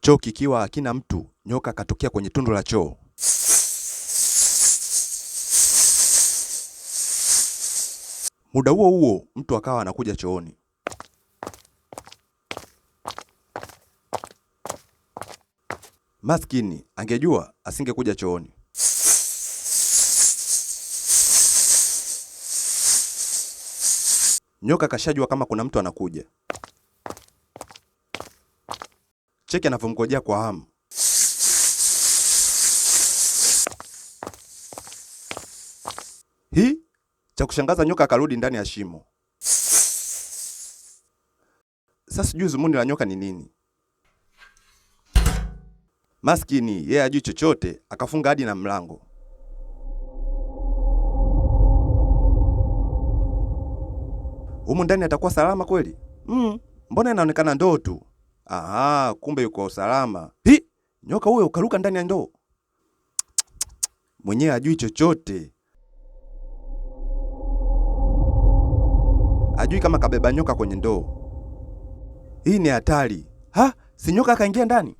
Choo kikiwa hakina mtu, nyoka akatokea kwenye tundu la choo. Muda huo huo mtu akawa anakuja chooni. Maskini angejua asingekuja chooni. Nyoka kashajua kama kuna mtu anakuja. Cheki anavyomgojea kwa hamu. Hii cha kushangaza, nyoka akarudi ndani ya shimo. Sasa sijui zumuni la nyoka ni nini. Maskini yeye hajui chochote, akafunga hadi na mlango. Humu ndani atakuwa salama kweli? Mbona inaonekana ndoo tu? Aha, kumbe yuko salama. Hi, nyoka huyo ukaruka ndani ya ndoo. Mwenyewe hajui chochote. Hajui kama kabeba nyoka kwenye ndoo. Hii ni hatari. Ha, si nyoka akaingia ndani?